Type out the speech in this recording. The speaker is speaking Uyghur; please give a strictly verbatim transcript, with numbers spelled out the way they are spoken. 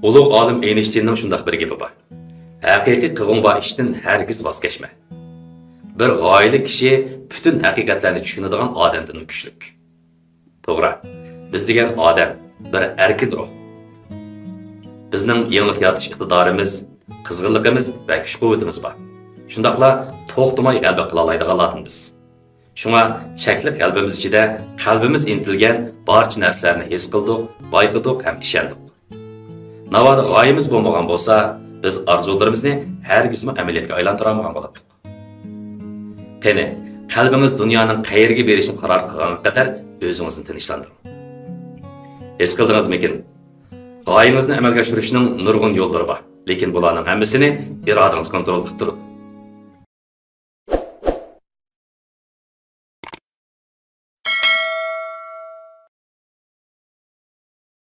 ئۇلۇغ ئالىم ئېينىشتىيننىڭ شۇنداق بىر گېپى بار: «ھەقىقىي قىلغۇڭ بار ئىشتىن ھەرگىز ۋاز كەچمە.» بىر غايىلىك كىشى پۈتۈن ھەقىقەتلەرنى چۈشىنىدىغان ئادەمدىنمۇ كۈچلۈك. توغرا، بىز دېگەن ئادەم بىر ئەركىن روھ. بىزنىڭ يېڭىلىق يارىتىش ئىقتىدارىمىز، قىزغىنلىقىمىز ۋە كۈچ-قۇۋۋىتىمىز بار. شۇنداقلا توختىماي غەلىبە قىلالايدىغانلاردىن بىز. شۇڭا چەكلىك غەلىبىمىز ئىچىدە قەلبىمىز ئىنتىلگەن بارچە نەرسىلەرنى ھېس قىلدۇق، بايقىدۇق ھەم ئىشەندۇق. ناۋادا غايىمىز بولمىغان بولسا، بىز ئارزۇلىرىمىزنى ھەرگىزمۇ ئەمەلىيەتكە ئايلاندۇرالمىغان بولاتتۇق. قېنى، قەلبىڭىز دۇنيانىڭ قەيەرگە بېرىشىنى قارار قىلغانغا قەدەر ئۆزىڭىزنى تىنچلاندۇرۇڭ. ھېس قىلدىڭىزمىكىن؟ غايىڭىزنى ئەمەلگە ئاشۇرۇشنىڭ نۇرغۇن يوللىرى بار، لېكىن بۇلارنىڭ ھەممىسىنى ئىرادىڭىز كونترول قىلىپ تۇرىدۇ.